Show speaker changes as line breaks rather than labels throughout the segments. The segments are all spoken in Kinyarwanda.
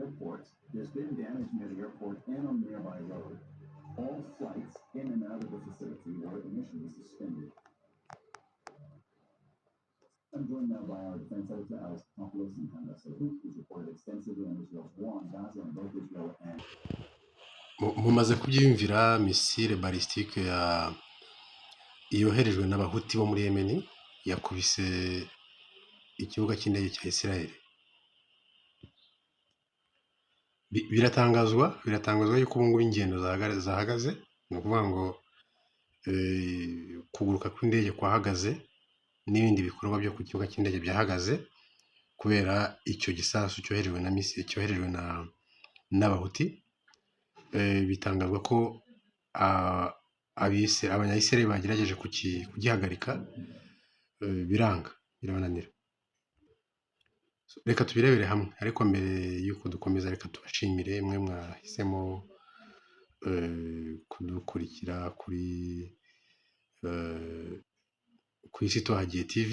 Airport. There's been damage near the airport and on the nearby road. All flights in and out of the facility were initially suspended. I'm joined now by our defense editor, Alex Tatopoulos, and Candace Hoop, who's reported extensively on Israel's war on Gaza and both Israel and
Mumaze kubyiyumvira, missile balistique ya yoherejwe n'Abahuti bo muri Yemeni yakubise ikibuga cy'indege cya Israel. Biratangazwa yuko ubu ngubu ingendo zahagaze, ni ukuvuga ngo kuguruka kw'indege kwahagaze n'ibindi bikorwa byo ku kibuga cy'indege byahagaze kubera icyo gisasu cyoherejwe na missile cyoherejwe n'Abahuti. Bitangazwa ko Abanya-Israel bagerageje kugihagarika, biranga, birabananira. Reka tubirebere hamwe, ariko mbere y'uko dukomeza reka tubashimire mwe mwahisemo kudukurikira ku Isi Itohagiye TV.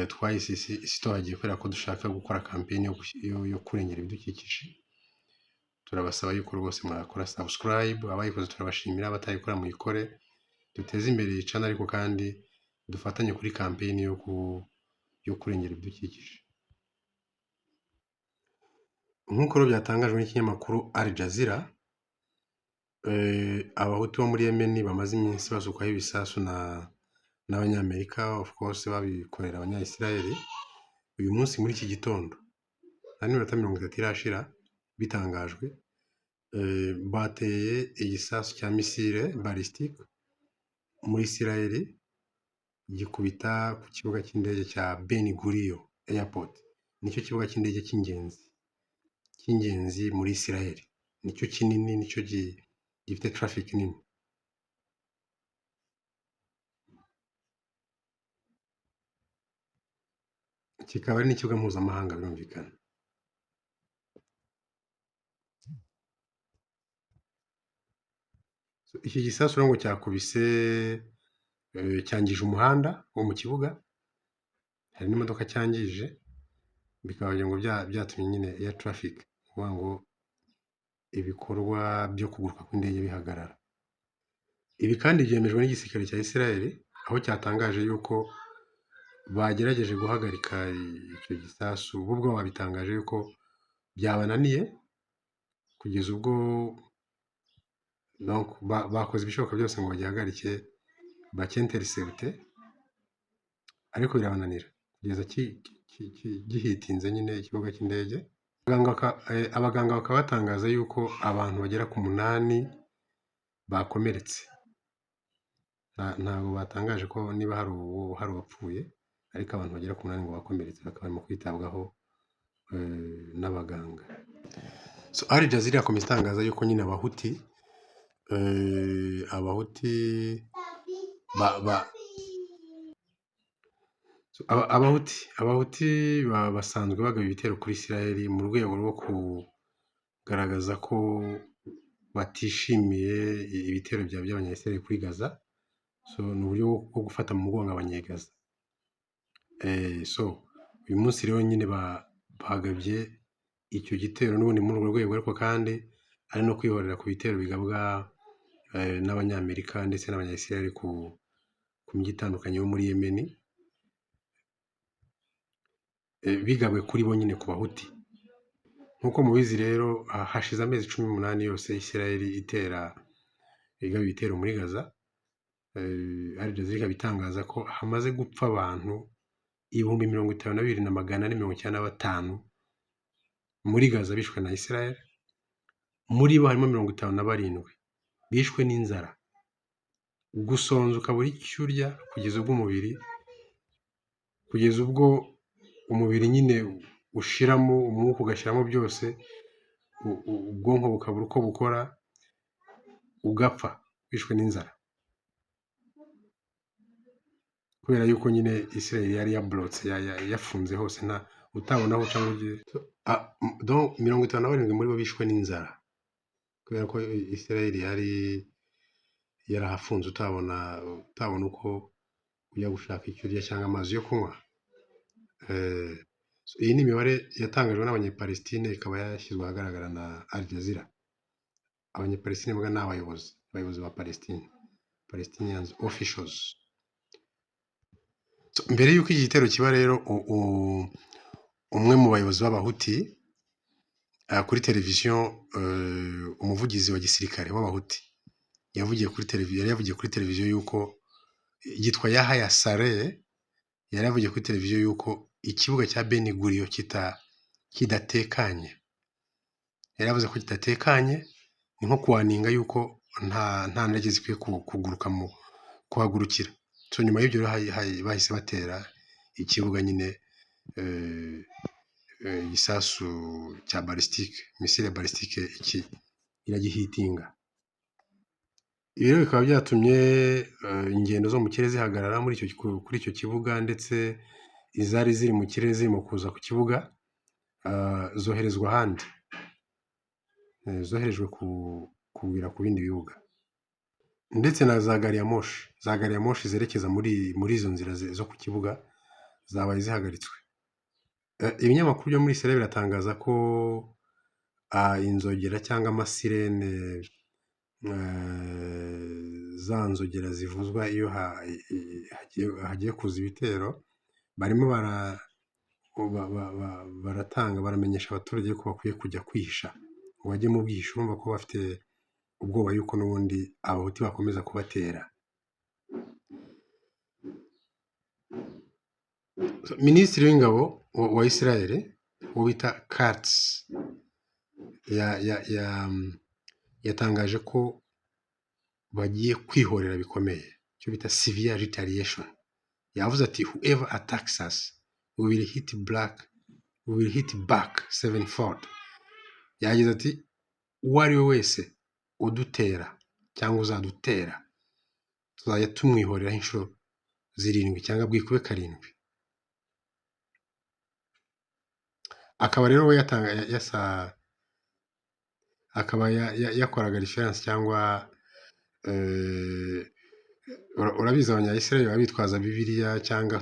Twahise Isi Itohagiye kubera ko dushaka gukora campaign yo kurengera ibidukikije. Turabasaba yuko rwose mwakora subscribe, abayikoze turabashimira, abatayikora muyikore, duteze imbere iyi channel, ariko kandi dufatanye kuri campaign yo kurengera ibidukikije. Nk'uko rero byatangajwe n'ikinyamakuru Al Jazeera, Abahutu bo muri Yemen bamaze iminsi basukwaho ibisasu n'Abanyamerika, of course babikorera Abanya-Israel. Uyu munsi muri iki gitondo nta n'iminota 30 irashira bitangajwe, bateye igisasu cya missile balistique muri Israel, gikubita ku kibuga cy'indege cya Ben Gurion Airport. Nicyo kibuga cy'indege cy'ingenzi muri Israel, nicyo kinini, nicyo gifite traffic nini. Kikaba ari n'ikibuga mpuzamahanga birumvikana. Iki gisasu rero ngo cyakubise, cyangije umuhanda wo mu kibuga, hari n'imodoka cyangije, bikaba ngo byatumye nyine air traffic, ni ukuvuga ngo ibikorwa byo kuguruka kw'indege bihagarara. Ibi kandi byemejwe n'igisirikare cya Israel, aho cyatangaje yuko bagerageje guhagarika icyo gisasu, bo ubwabo babitangaje yuko byabananiye, kugeza ubwo donc bakoze ibishoboka byose ngo bagihagarike, bacyintercepte, ariko birabananira kugeza gihitinze nyine ikibuga cy'indege. Abaganga bakaba batangaza yuko abantu bagera ku 8 bakomeretse. Ntabwo batangaje ko niba hari uwapfuye, ariko abantu bagera ku 8 ngo bakomeretse, bakaba barimo kwitabwaho n'abaganga. So Al Jazeera irakomeza itangaza yuko nyine Abahuti ba, ba, so, Abahuti basanzwe bagaba ibitero kuri Israel mu rwego rwo kugaragaza ko batishimiye ibitero by'Abanya-Israel kuri Gaza. So ni uburyo bwo gufata mu mugongo Abanyegaza. So uyu munsi rero nyine bagabye icyo gitero n'ubundi muri urwo rwego, ariko kandi ari no kwihorera ku bitero bigabwa n'Abanyamerika ndetse n'Abanya-Israel ku mijyi itandukanye yo muri Yemen, bigabwe kuri bo nyine ku Bahuti. Nk'uko mubizi rero, hashize amezi 18 yose Israel igaba ibitero muri Gaza. Al Jazeera ikaba itangaza ko hamaze gupfa abantu 52,495 muri Gaza bishwe na Israel. Muri bo harimo 57 bishwe n'inzara, gusonza ukabura icyo urya kugeza ubwo umubiri nyine ushiramo umwuka, ugashyiramo byose, ubwonko bukabura uko bukora, ugapfa wishwe n'inzara, kubera yuko nyine Israel yari yablotse, yafunze hose, nta utabona aho uca ngo ugere. Donc 57 muri bo bishwe n'inzara kubera ko Israel yari yarahafunze, utabona uko ujya gushaka icyo urya cyangwa amazi yo kunywa. Iyi ni imibare yatangajwe n'Abanyapalestine, ikaba yashyizwe ahagaragara na Al Jazeera. Abanyapalestine mvuga ni abayobozi ba Palestine, Palestinians officials. So, mbere y'uko iki gitero kiba rero, umwe mu bayobozi b'Abahuti kuri televiziyo, umuvugizi wa gisirikare w'Abahuti yavugiye kuri televiziyo, yari yavugiye kuri televiziyo yuko yitwa Yahya Saree, yari yavugiye kuri televiziyo yuko ikibuga cya Ben Gurion kidatekanye. Yari yavuze ko kidatekanye, ni nko kuwarninga yuko nta ndege zikwiye kuguruka mu kuhagurukira. So nyuma y'ibyo rero bahise batera ikibuga nyine igisasu cya balistique, missile balistique, iki iragihitinga. Ibi rero bikaba byatumye ingendo zo mu kirere zihagarara muri icyo kuri icyo kibuga, ndetse izari ziri mu kirere zirimo kuza ku kibuga zoherezwa ahandi. Zoherejwe kugwira ku bindi bibuga, ndetse na za gari ya moshi, za gari ya moshi zerekeza muri izo nzira zo ku kibuga zabaye zihagaritswe. Ibinyamakuru byo muri Israel biratangaza ko inzogera cyangwa amasirene, za nzogera zivuzwa iyo hagiye kuza ibitero, barimo baratanga, baramenyesha abaturage ko bakwiye kujya kwihisha, ngo bajye mu bwihisho. Urumva ko bafite ubwoba yuko n'ubundi Abahuti bakomeza kubatera. Minisitiri w'ingabo wa Israel, uwo bita Katz, yatangaje ko bagiye kwihorera bikomeye, icyo bita severe retaliation. Yavuze ati: "Whoever attacks us, we will hit black, we will hit back sevenfold." Yagize ati: "Uwo ari we wese udutera cyangwa uzadutera, tuzajya tumwihoreraho inshuro zirindwi cyangwa bwikube karindwi." Akaba rero we yatanga yasa akaba yakoraga reference cyangwa urabizi Abanya-Israel baba bitwaza Bibiliya cyangwa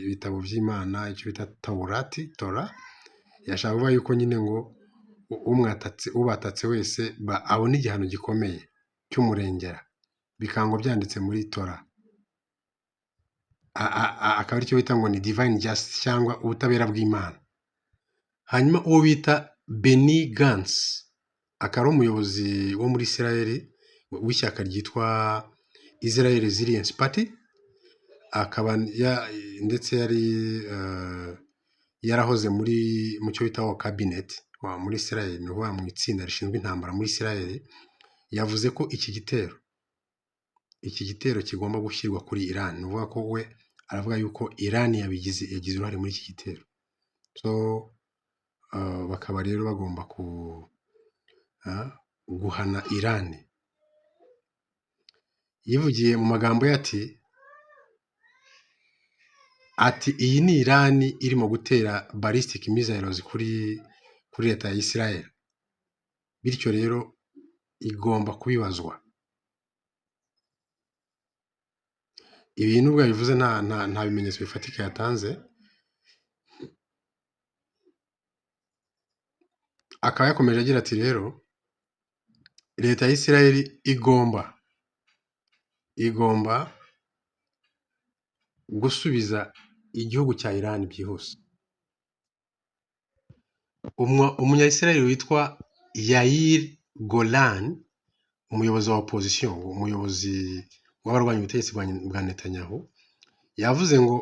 ibitabo by'Imana, icyo bita Taurati, Tora. Yashaka kuvuga yuko nyine ngo umwatatse, ubatatse wese abona igihano gikomeye cy'umurengera, bikangwa byanditse muri Tora. Akaba aricyo bita ngo ni divine justice cyangwa ubutabera bw'Imana. Hanyuma uwo bita Benny Gantz, akaba ari umuyobozi wo muri Israel w'ishyaka ryitwa Israel Resilience Party, akaba ndetse yari yarahoze muri mu cyo bita war cabinet muri Israel, ni ukuvuga mu itsinda rishinzwe intambara muri Israel, yavuze ko iki gitero kigomba gushyirwa kuri Iran. Ni ukuvuga ko we aravuga yuko Iran yagize uruhare muri iki gitero. So bakaba rero bagomba guhana Iran. Yivugiye mu magambo ye ati: "Iyi ni Iran irimo gutera ballistic missiles kuri leta ya Israel, bityo rero igomba kubibazwa." Ibi nubwo yabivuze, nta bimenyetso bifatika yatanze. Akaba yakomeje agira ati: "Rero leta ya Israel igomba gusubiza igihugu cya Iran byihuse." Umunya-Israel witwa Yair Golan, umuyobozi wa opposition, umuyobozi w'abarwanya ubutegetsi bwa Netanyahu, yavuze ngo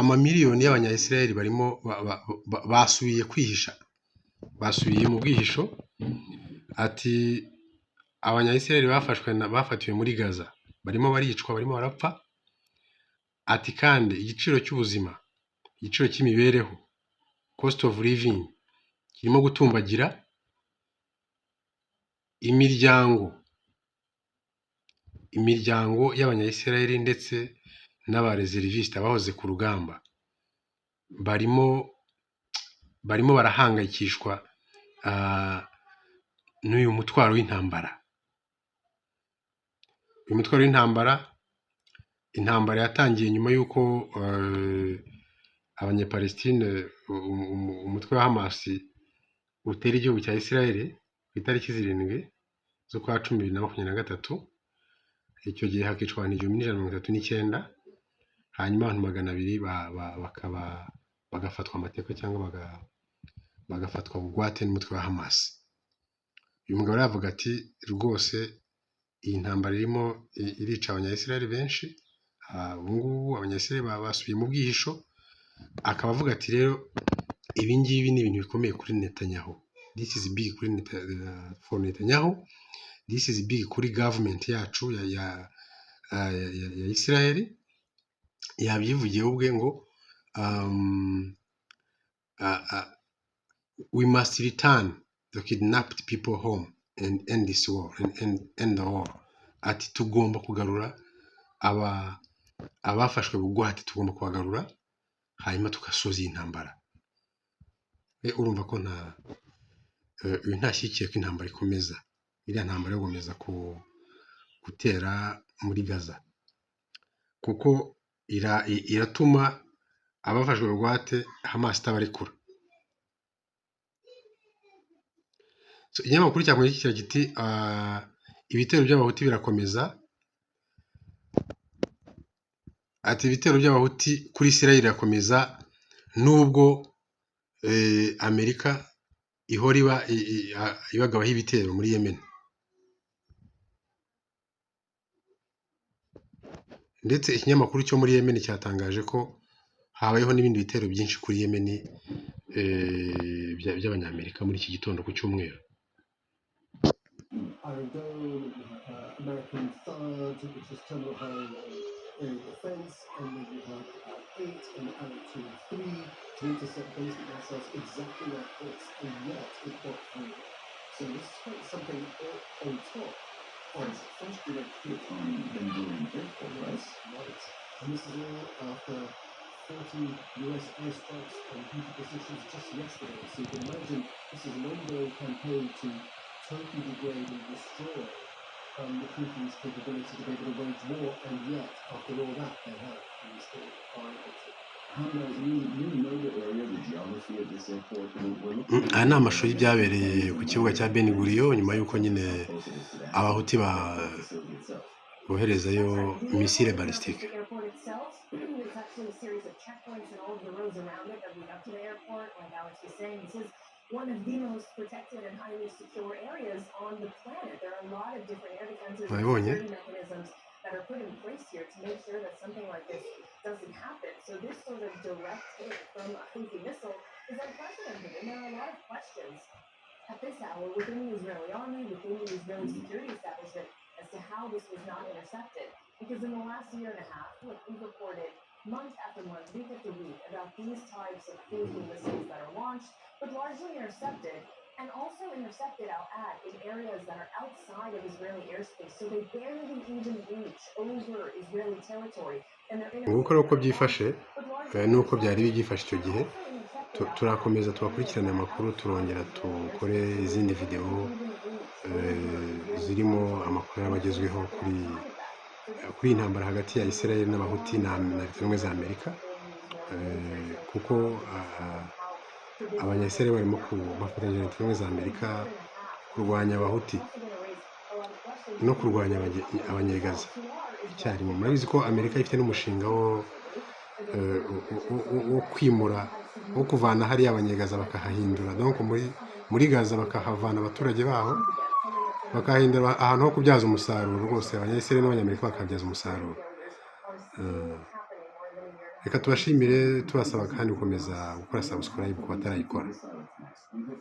amamiliyoni y'Abanya-Israel barimo basubiye kwihisha, basubiye mu bwihisho. Ati: "Abanya-Israel bafashwe, bafatiwe muri Gaza, barimo baricwa, barimo barapfa." Ati: "Kandi igiciro cy'ubuzima, igiciro cy'imibereho, cost of living, kirimo gutumbagira. Imiryango y'Abanya-Israel ndetse n'abareservistes bahoze ku rugamba barimo barahangayikishwa n'uyu mutwaro w'intambara." Uyu mutwaro w'intambara, intambara yatangiye nyuma y'uko Abanyapalestine, umutwe wa Hamas utera igihugu cya Israel ku itariki 7 z'ukwa cumi 2023, icyo gihe hakicwa abantu 1139, hanyuma abantu 200 bakaba bagafatwa amateka cyangwa bagafatwa bugwate n'umutwe wa Hamas. Uyu mugabo rero avuga ati rwose iyi ntambara irimo irica Abanya-Israel benshi, ubu ngubu Abanya-Israel basubiye mu bwihisho, akaba avuga ati rero ibi ngibi ni ibintu bikomeye kuri Netanyahu. This is big kuri for Netanyahu, this is big kuri government yacu ya Israel. Yabyivugiye ubwe ngo we must return the kidnapped people home and end this war and end the war. Ati tugomba kugarura abafashwe bugwate, tugomba kubagarura hanyuma tugasoza iyi ntambara. Urumva ko nta uyu ntashyigikiye ko intambara ikomeza, iriya ntambara yo gukomeza gutera muri Gaza, kuko iratuma abafashwe bugwate Hamas itabarekura. So, ikinyamakuru cyakomeje kigira kiti ibitero by'Abahuti birakomeza, ati ibitero by'Abahuti kuri Israel birakomeza nubwo Amerika ihora ibagabaho ibitero muri Yemen. Ndetse ikinyamakuru cyo muri Yemen cyatangaje ko habayeho n'ibindi bitero byinshi kuri Yemen by'Abanyamerika muri iki gitondo ku cyumweru.
Iron Dome, you have American THAAD, which is terminal high aerial defense, and then you have 8 and Arrow 2 and 3 to intercept ballistic missiles exactly like this, and yet it got through. So this is quite something on top of
First direct hit on Ben Gurion Airport, right?
Right. And this is all after 40 US airstrikes on Houthi positions just yesterday. So you can imagine this is an ongoing campaign to totally degrade and destroy the Houthis' capability to be able to wage war, and yet, after all that, they have, and they still are able to.
Hamza, you know the area, the geography of this airport. We're looking
Aya ni amashusho y'ibyabereye ku kibuga cya Ben Gurion nyuma y'uko nyine Abahuti
facility itself.
boherezayo
That's right. The
missile
airport is not just
balistique.
the airport itself. It's actually a series of checkpoints and all of the roads around it that lead up to the airport. Like Alex was saying, this is one of the most protected and highly secure areas on the planet. There are a lot of different air defenses and
Mwabibonye?
Security mechanisms that are put in place here to make sure that something like this doesn't happen. So this sort of direct hit from a Houthi missile is unprecedented, and there are a lot of questions at this hour within the Israeli army, within the Israeli security establishment, as to how this was not intercepted. Because in the last year and a half, look, we've reported month after month, week after week, about these types of Houthi missiles that are launched, but largely intercepted, and also intercepted, I'll add, in areas that are outside of Israeli airspace. So they barely even reach over Israeli territory. And they're
Nguko rero uko byifashe
but largely
n'uko byari
intercepted.
byifashe icyo gihe. Turakomeza tubakurikirane amakuru, turongera dukore izindi videwo zirimo amakuru yaba agezweho kuri iyi ntambara hagati ya Israel n'Abahuti na Leta Zunze Ubumwe za Amerika, kuko Abanya-Israel barimo bafatanyije na Leta Zunze Ubumwe za Amerika kurwanya Abahuti no kurwanya Abanyegaza icyarimwe. Murabizi ko Amerika ifite n'umushinga wo kwimura, wo kuvana hariya Abanyegaza bakahahindura, donc muri Gaza bakahavana abaturage baho bakahindura ahantu ho kubyaza umusaruro rwose, Abanya-Israel n'Abanyamerika bakahabyaza umusaruro. Reka tubashimire, tubasaba kandi gukomeza gukora subscribe ku batarayikora.
Missile attacks. We have